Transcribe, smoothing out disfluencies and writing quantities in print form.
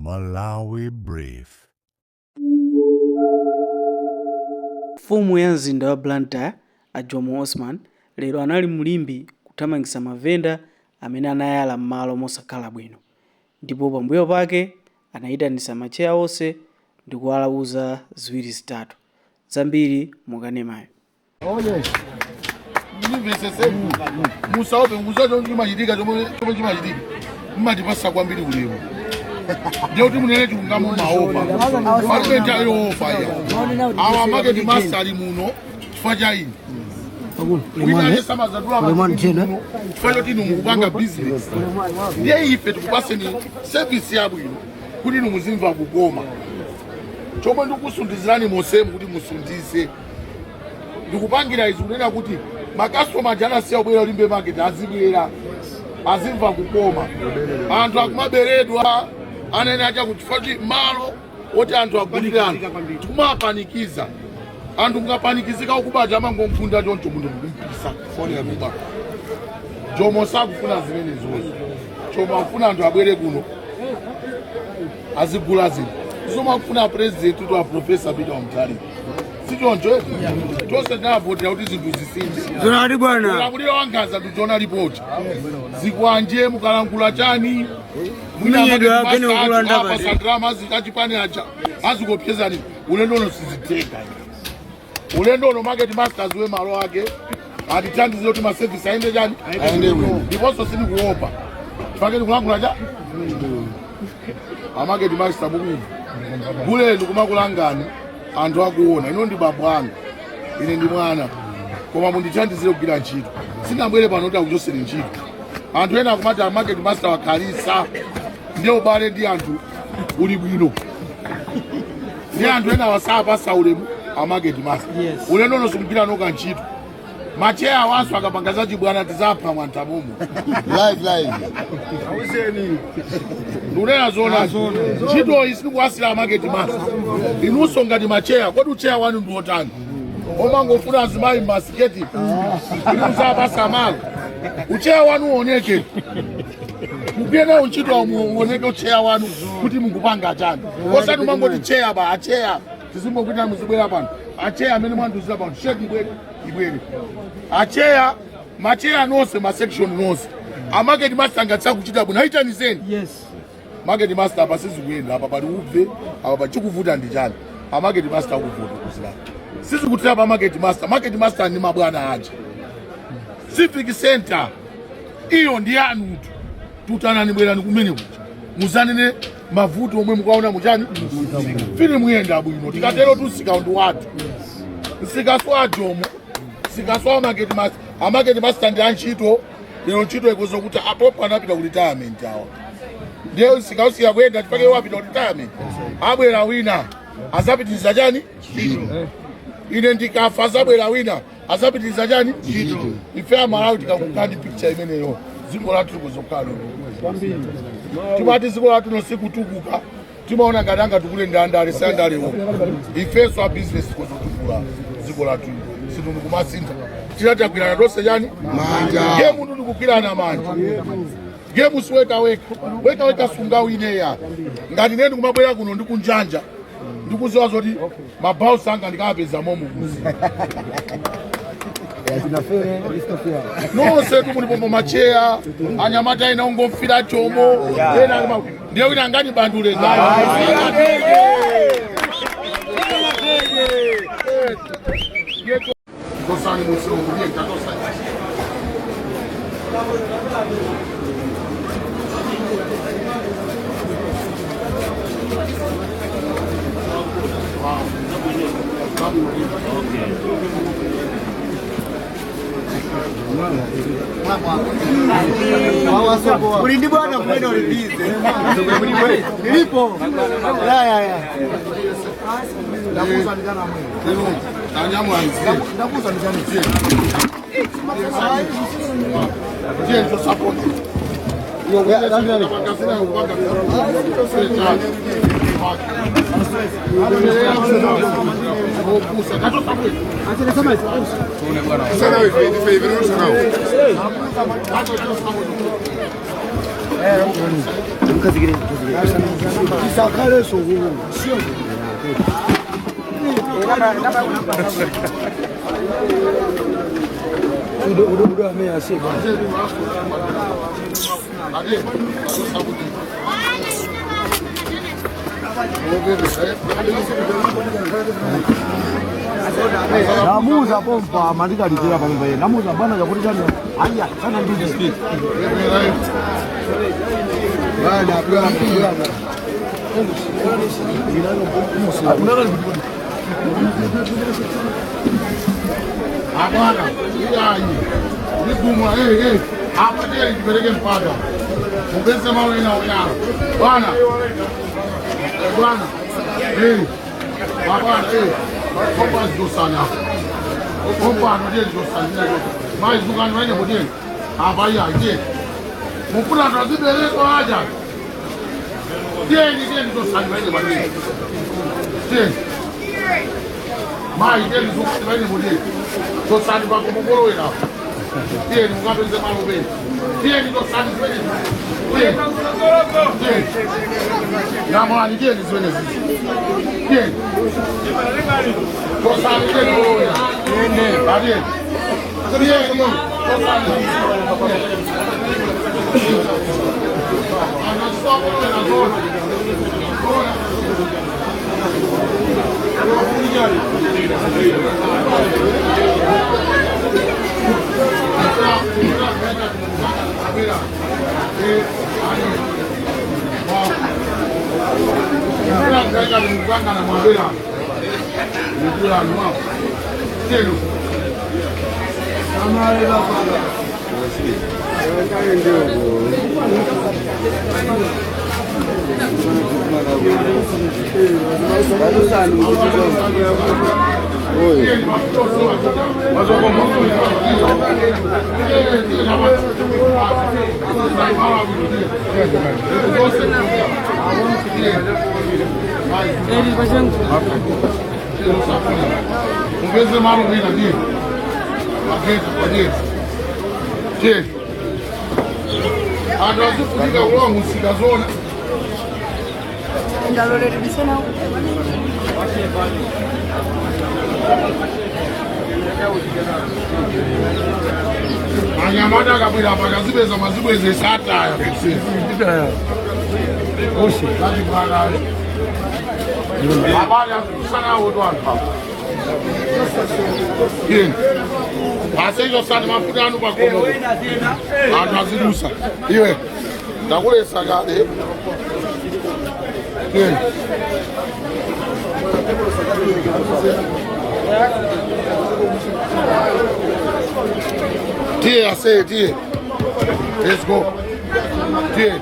Malawi Brief. Mfumu ya mzinda wa Blantyre a Jomo Osman lero anali mu Limbe kuthamangitsa mavenda amene anayala m'malo mosakhala bwino ndipo pambuyo pake anayitanitsa matcheya onse ndikuwauza ziwiri zitatu. Zambiri mu kanemayo. Ndimvesese, musaope nguza. Chomwe chimachitika, chomwe chimachitika, mmatipasa kwambiri ulemu, ndiye kuti munene chilungamo maopa. Palibe nthawi yoopa iya. Awa market master ali muno chifukwa cha ine. Wina samazadula muno chifukwa choti inu mukupanga business, ndiye ife tikupaseni service yabwino kuti inu muzimva kukoma. Chomwe ndikusundizirani mosemu kuti musundize, ndikupangira izi kunena kuti makastoma aja anasiya kubwera Limbe Market azibwera, azimva kukoma. Anthu akumaberedwa anene acha kuchifukwa kuti malo oti anthu agulire, anthu tikumapanikiza. Anthu mukapanikizika, ukubaja amangomfunda choncho munthu ndikumpisa foni yakuba. Jomo sakufuna zimenezozo. Jomo akufuna anthu abwere kuno azigula zinthu zomwe akufuna president to a Professor Peter Mutharika. Sichoncho eti? Tonse tinavotera kuti zinthu zisinthe. Zonadi bwana. Ulamuliro wankhanza tuchiona ripoti zikwanje mukalankhula chani. Kumenyedwa kene ukulanda pati. Pasandrama achipani aja azikopyezani. Ulendo uno sizitenga. Ulendo uno market masters we malo ake atithandize kuti maservice aende chani, aende bwino. Ndiponso sindikuopa chifukwa ndikulankhula cha amarket master. Mukumva guleni kumakulangani, anthu akuona. Ino ndi bambo anga, ine ndi mwana, koma mundithandizire kugwira ntchito. Sindabwere pano kuti akuchoseni ntchito. Anthu ena akumati a market master wakhalisa, ndiye ubale ndi anthu uli bwino, ndiye anthu ena wasapasa ulemu a market master. Ulendo uno sikugwira noka ntchito. Macheya awanso akapanga zachibwana tizapha mwanthamomo. Live live. Ndikunena zona, ntchito iyi sindikuwasira market master. Inunso ngati macheya, kodi ucheya wanu ndi wotani? Omangofuna azimayi mmasiketi inu muzapasa malo? Ucheya wanu uoneke, mugwire nawo ntchito, uoneke ucheya wanu kuti mukupanga chani, osati umangoti cheya ba acheya. Tizimbokuita muzibwera pano acheya amene mwanduzira pano, sheki ibwere, ibwere acheya, macheya nonse, masection nonse. Amarket master ngati sakuchita bwino, ayitanizeni. Market master, apa sizikuyenda, apa pali ubve, apa pachikuvuta ndi chani? Amarket master akuvuta kuzilapa, sizikutira pa market master. Market master ndi mabwana aja. Civic center iyo ndi yanutu. Tutanani, bwerani kumene kuja muzanene mavuto omwe mukaona muchani fili muyenda bwino. Tikatero tusika ndi wathu, msikaso ajomo, msikaso a market master. A market master ndi antchito. Lero ntchito ikuzo kuti apopo anapita ku retirement awa, ndiye msikausiya kuyenda chifukwa iwo apita ku retirement. Abwera wina azapitiriza chani. Ine ndikafa azabwera wina azapitiriza chani. Ife Amalawi tikakukhala ndi picture imeneyo, dziko lathu likuzokhala. Timati dziko lathu nosikutukuka, timaona ngati angatukule ndi andale. Si andalewo, ifenso a business tikozotukula dziko lathu. Sinthu kumasintha, tinatagwirana tonse chani? Manja. Game ndikugwirana manja. Game si weka weka, weka weka sungawineya. Ngati nene ndikumabwera kuno ndikunjanja, ndikuziwa zoti mabausi anga ndikapeza momo kuzi. Nonse tu mulipopo macheya, anyamata ena ungomfira chomo ena ndiye wina angani bandule. Tosani museukulie katosani. Ulindi bwana kumene ulibize. Nilipo. Ya ya ya. Ndakuza ndikana mwe. Anyamwanzie. Ndakuza ndikana. Ndiye ndosapota. Sana ife ife ife sana. Isakhale sokuku. Udo ame asiba. Namuza pompa mandikalitira pamwe paye. Namuza bana chakuti chani. Aya sana ndize. Bana bana bana. Abana, iyayi, igumwa, apa ndiye ndipereke mpata. Mupeze malo ena oyala. Bwana, bwana, bwana, pompa zidosana. Pompa ano ndiye zidosana. Mai zukani waine ndiye. Apa iyayi, ndiye. Mufuna tazibereka aja. Ndiye ndiye zidosana waine ndiye. Ndiye. Mai ndiye zukani waine ndiye. Tosani pakumugolowera. Tiyeni mukapeze malo pena. Tiyeni tosani zimene. Tiyeni. Tiyeni. Namwani tiyeni zimene zizi. Tiyeni. Tosani tiyeni golowera. Tiyeni. Tiyeni. Tosani. Anasogolowera zona. Zona. Mupeze malo mina ndiye. Mageta ndiye. Ndiye. Anthu azifunika kulowa musika zona. Anyamata akabwera apa akazipeza mazibweze sataya. Abale azikusanawo to anthu apa. Yini. Aseizo sani mafuta anu pakomo. Anthu azidusa. Iwe. Ndakulesa kale. Yini. Tiye ase tiye. Let's go. Tiye.